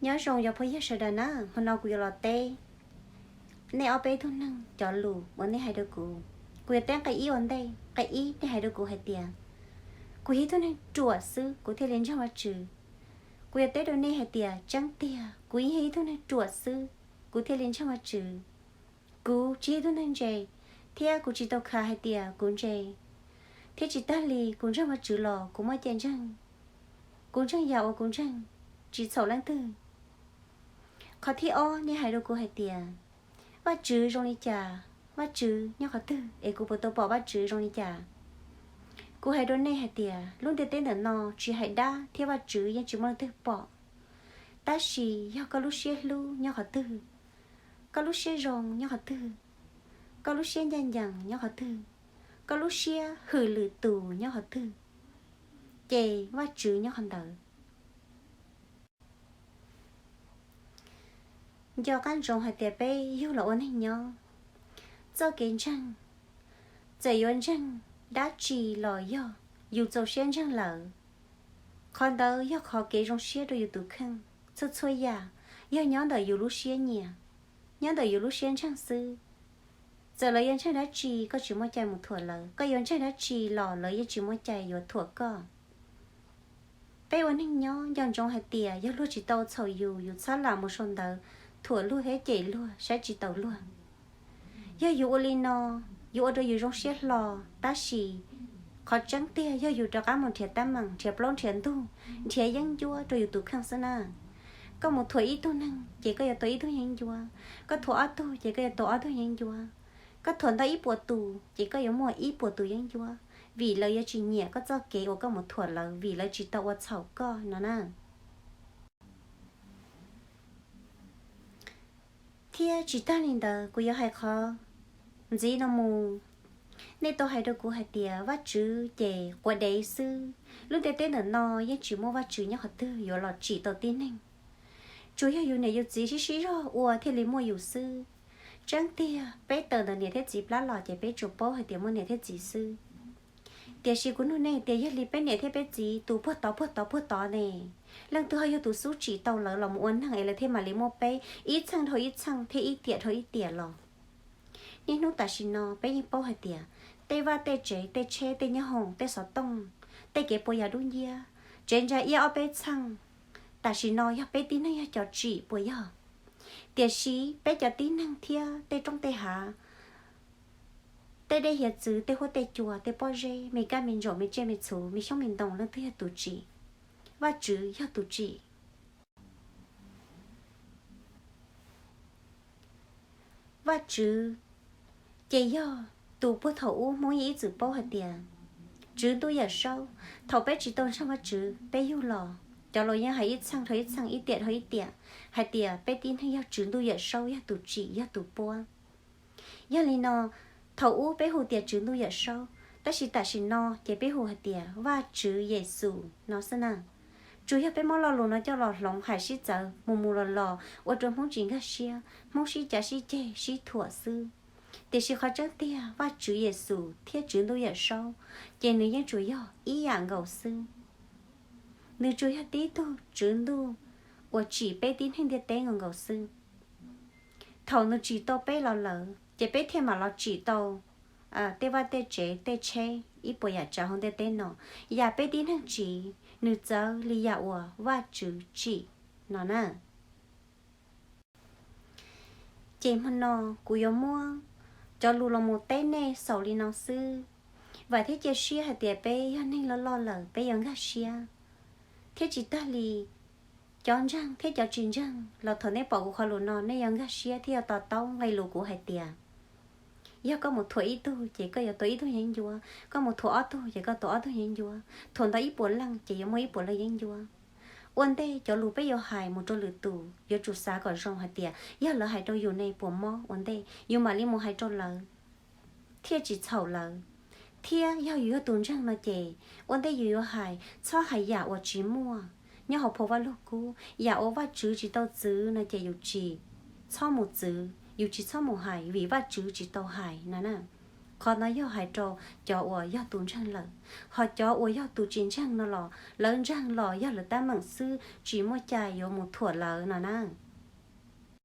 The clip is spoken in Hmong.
Nyob zoo cov phooj ywg sawv daws na, hmo no kuv yuav los teb nej ob peb tug neeg cov lus uas nej hais rau kuv. Kuv yuav teb nqe ib ua ntej. Nqe ib, nej hais rau kuv hais tias, kuv yog ib tug neeg ruam xwb kuv thiaj li ntseeg Vajtswv. Kuv yuav teb rau nej hais tias, tseeb tiag, kuv yeej yog ib tug neeg ruam xwb kuv thiaj li ntseeg Vajtswv. Kuv tsis yog ib tug neeg ntse, thiab kuv tsis tau khav hais tias kuv ntse, thiab tsis tag li kuv ntseeg Vajtswv los kuv muaj cai ntseeg. Kuv ntseeg yam uas kuv ntseeg, tsis txhaum leej twg. Qhov thib ob, nej hais rau kuv hais tias, Vajtswv zoo li cas? Vajtswv nyob qhov twg es kuv puas tau pom Vajtswv zoo li cas? Kuv hais rau nej hais tias, lub ntiaj teb ntawm no tsis hais dab thiab Vajtswv yeej tsis muaj leej twg pom. Tab sis yog koj lub siab hlub nyob qhov twg, koj lub siab zoo nyob qhov twg, koj lub siab ncaj ncees nyob qhov twg, koj lub siab hwm lwm tus nyob qhov twg, ces Vajtswv nyob qhov ntawd. Nco qab ntsoov hais tias peb yug los ua neeg nyob, txoj kev ntseeg, txawm yuav ntseeg dab tsi los yog yus txaus siab ntseeg lawm, qhov ntawd yog qhov kev zoo siab rau yus tus kheej. Txhua txhua yam yog nyob ntawm yus lub siab nyiam, nyob ntawm yus lub siab ntseeg xwb. Txawm lawv yuav ntseeg dab tsi koj tsis muaj cai mus thuam lawv, koj yuav ntseeg dab tsi los lawv yeej tsis muaj cai yuav thuam koj. Peb ua neeg nyob nco ntsoov hais tias yog luag tsis tau txhaum yus, yus txhob lam mus sau ntawv thuam luag thiab cem luag, saib tsis taus luag. Yog yus ua li no, yus ua rau yus zoo siab hlo, tab sis qhov tseeb tiag yog yus rov qab mus nrhiav teeb meem, nrhiav plaub nrhiav ntug, nrhiav yeeb ncuab rau yus tus kheej xwb na. Koj mus thuam ib tug neeg ces koj yuav tau ib tug yeeb ncuab, koj thuam ob tug ces koj yuav tau ob tug yeeb ncuab, koj thuam ntau ib puas tus ces koj yuav muaj ib puas tus yeeb ncuab, vim lawv yuav tsis nyiam koj txoj kev uas koj mus thuam lawv vim lawv tsis tau ua txhaum koj no na. Thiab tsis tag li ntawd, kuv yuav hais qhov ntxiv no mus. Nej tau hais rau kuv hais tias Vajtswv ces quav dev xwb, lub ntiaj teb ntawm no yeej tsis muaj Vajtswv nyob qhov twg yuav los tsim tau tib neeg. Tsuas yog yus niam yus txiv sib sib zog ua thiaj li muaj yus xwb. Tseeb tiag, peb tawm ntawm niam thiab txiv plab los ces peb tsuas paub hais tias muaj niam thiab txiv xwb. Tiam sis kuv nug nej tias yog li peb niam thiab peb txiv tus puag tod puag tod puag tod ne, leej twg ho yog tus xub tsim tau lawv los mus ua neeg es lawv thiaj mam li muaj peb ib txheej dhau ib txheej thiab ib tiam dhau ib tiam los? Niaj hnub tam sim no peb yeej paub hais tias tej vaj tej tsev, tej tsheb, tej nyoob hoom, tej xov tooj, tej kev puas yam dub nciab, tsev ntsa iab ob peb txheej, tam sim no yog peb tib neeg yog cov tsim puas yog? Tiam sis peb cov tib neeg thiab tej roob tej hav, tej dej hiav txwv, tej huab tej cua, tej pob zeb, me kab me ntsaum, me tsiaj me txhu, me xyoob me ntoo, leej twg yog tus tsim? Vajtswv yog tus tsim. Vajtswv ces yog tus puag thaum ub Hmoob yeej ib txwm paub hais tias Tswv Ntuj Yawm Saub. Thaum peb tsis tau ntseeg Vajtswv peb yug los, cov laus yeej hais ib txheej dhau ib txheej, ib tiam dhau ib tiam, hais tias peb tib neeg yog Tswv Ntuj Yawm Saub yog tus tsim yog tus puab. Yog li no, thaum ub peb hu tias Tswv Ntuj Yawm Saub, tab sis tam sim no ces peb hu hais tias Vajtswv Yexus no xwb na. Tsuas yog peb muab lo lus no coj los hloov hais sib txawv mus mus los los ua rau Hmoob tsis nkag siab, Hmoob sib cav sib ceg sib thuam xwb. Tiam sis qhov tseeb tiag Vajtswv Yexus thiab Tswv Ntuj Yawm Saub ces nws yeej tsuas yog ib yam nkaus xwb. Nws tsuas yog tib tug Tswv Ntuj uas tsim peb tib neeg ntiaj teb nkaus nkaus xwb. Thaum nws tsim tau peb los lawm ces peb thiaj mam los tsim tau tej vaj tej tsev tej tsheb ib puas yam tsav hauv ntiaj teb no. Yam peb tib neeg tsiv nws txawv li yam uas Vajtswv tsim no na. Ces hmo no kuv yuav muab cov lus los mus teb nej xaus li no xwb. Vam thiab cia siab hais tias peb yog neeg loj loj lawm peb yuav nkag siab, thiab tsis tag li cov ntseeg thiab cov tsis ntseeg los thaum nej pom kuv qhov lus no nej yuav nkag siab thiab yuav to taub nqe lus kuv hais tias yog koj mus thuam ib tug ces koj yuav tau ib tug yeeb ncuab, koj mus thuam ob tug ces koj tau ob tug yeeb ncuab, thuam ntau ib puas leej ces yuav muaj ib puas leej yeeb ncuab. Ua ntej cov lus peb yuav hais mus rau lwm tus yuav tsum xav kom zoo hais tias yog lawv hais rau yus ne puas mob, ua ntej yus mam li mus hais rau lawv thiaj tsis txhaum lawv. Thiab yog yus yog tus ntseeg no ces ua ntej yus yuav hais txhob hais yam uas tsis muaj nyob hauv phau Vaj Lug Kub, yam uas Vajtswv tsis tau txwv no ces yus tsis txhob mus txwv, yus tsis txhob mus hais vim Vajtswv tsis tau hais no na. Qhov no yog hais rau cov uas yog tus ntseeg lawm, ho cov uas yog tus tsis ntseeg no los lawv ntseeg los yog lawv tab meeg xwb, tsis muaj cai yuav mus thuam lawv no na.